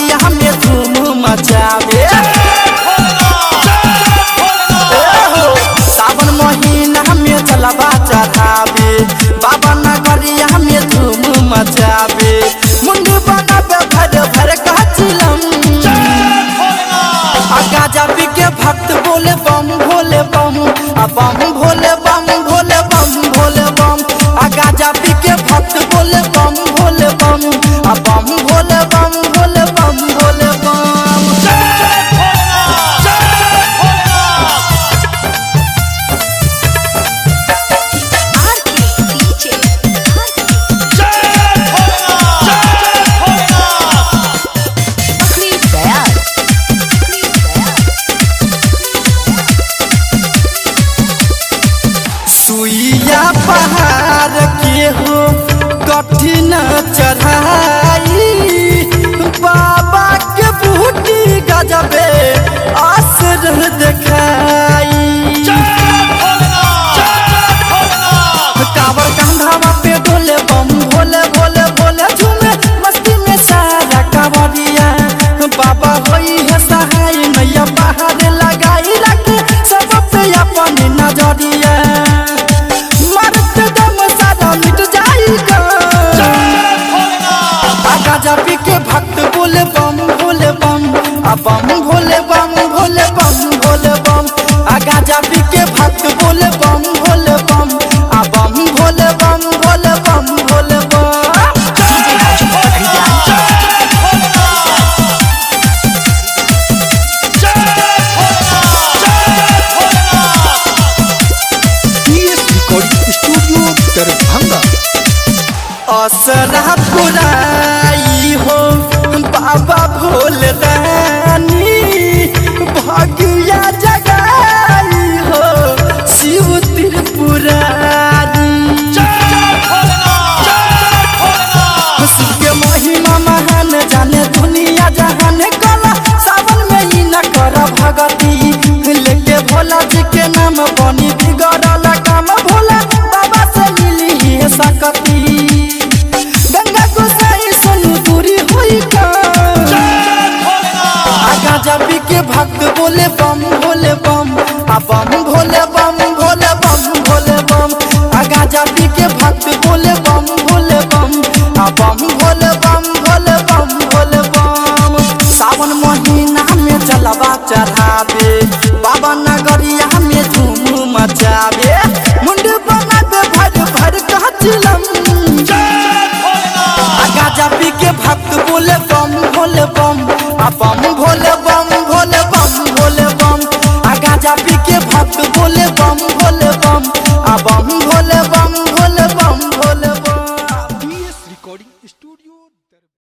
नगरिया में धूम मचावे। ए हो, सावन महीना में जलवा चढ़ावे, बाबा नगरिया में धूम मचावे। मुंड बनावे भर भर का चिलम, आ गाजा पी के भक्त बोले बम भोले बम, आ बम भोले बम भोले बम भोले बम। आ गाजा पी के भक्त बोले बम भोले बम, आ बम भोले बम भोले बम भोले बम। RK DJ Pakhri Dayal Pakhri Dayal. सुइया पहाड़ के हो कठिन चढ़ाई, बाबा के बूटी गजबे असर देखाई। कावर कंधावा पे डोले बम भोले भोले भोले, झूमे मस्ती में सारा कांवरिया। बाबा होई है सहाय नैया पहाड़ लगाई रख सब पे अपन नजरिया। मरत दम सारा मिट जाई गा। आ गाजा पी के भक्त बोले बम भोले बम, आ बम भोले बम भोले बम भोले बम। आ गाजा पी के भक्त बोले बम भोले बम, आ बम भोले बम भोले बम भोले बम। DJ Raju Pakhri Dayal. PS recording studio Darbhanga. असरा पुराई हो बाबा भोले दानी, भगिया जगाई हो शिव त्रिपुरारी। शिव के महिमा महान जाने दुनिया जहान, कला सावन में ही न कर भगती। लेके भोला जी के नाम बनी बिगड़ल काम, भोला बाबा से मिली ही सकती। गंगा गोसाई सोनू दूरी हुई का। आ गाजा पी के भक्त बोले बम भोले बम, आ बम भोले बम भोले बम भोले बम। आ गाजा पी के भक्त बोले बम भोले बम, आ बम भोले बम भोले बम भोले बम। सावन महीना में जलवा चढ़ावे, बाबा नगरिया में धूम मचावे।